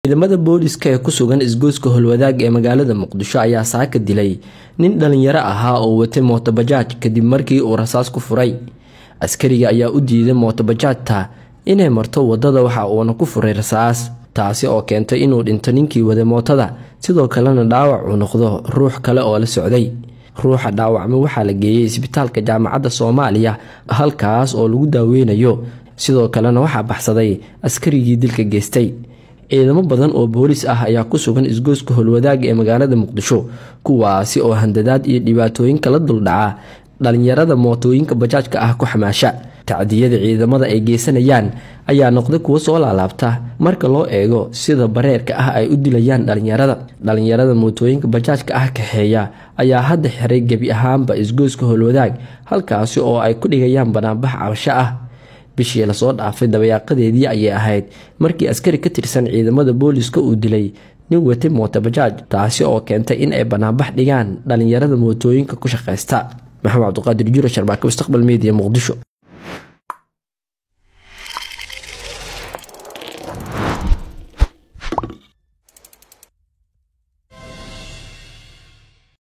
Ciidamada booliska ee ku sugan isgoyska Holwadaag ee magaalada Muqdisho ayaa saaka dilay nin dhalinyaro ahaa oo watay mootobajaaj kadib markii uu rasaas ku furay. Askariga ayaa u diiday mootobajaajta inay marto wadada, waxa uuna ku furay rasaas, taasi oo keentay inuu dhinto ninkii waday mootada, sidoo kalena dhaawac uu noqdo ruux kale oo la socday. Ruuxa dhaawacmay waxaa la geeyey isbitaalka Jaamacadda Soomaaliya, halkaas oo lagu daaweynayo. Sidoo kalena waxaa baxsaday askarigii dilka geystay. Ciidamo badan oo boolis ah ayaa ku sugan isgoyska Holwadaag ee magaalada Muqdisho, kuwaasi oo handadaad iyo dhibaatooyin kala duldhaca dhalinyarada mootooyinka bajaajka ah ku xamaasha. Tacdiyada ciidamada ay geysanayaan ayaa noqday kuwo soo laalaabta marka loo eego sida bareerka ah ay u dilayaan dhalinyarada. Dhalinyarada mootooyinka bajaajka ah kaxeeya ayaa hadda xiray gebi ahaanba isgoyska Holwadaag, halkaasi oo ay ku dhigayaan banaanbax cabasho ah. Bishii lasoo dhaafay dabayaaqadeedii ayay ahayd markii askari ka tirsan ciidamada booliska uu dilay nin watay mootobajaaj, taasi oo keentay in ay banaanbax dhigaan dhalinyarada mootooyinka ku shaqaysta. Maxamed Cabdiqaadir Juro, Sharbaako, Mustaqbal Media, Muqdisho.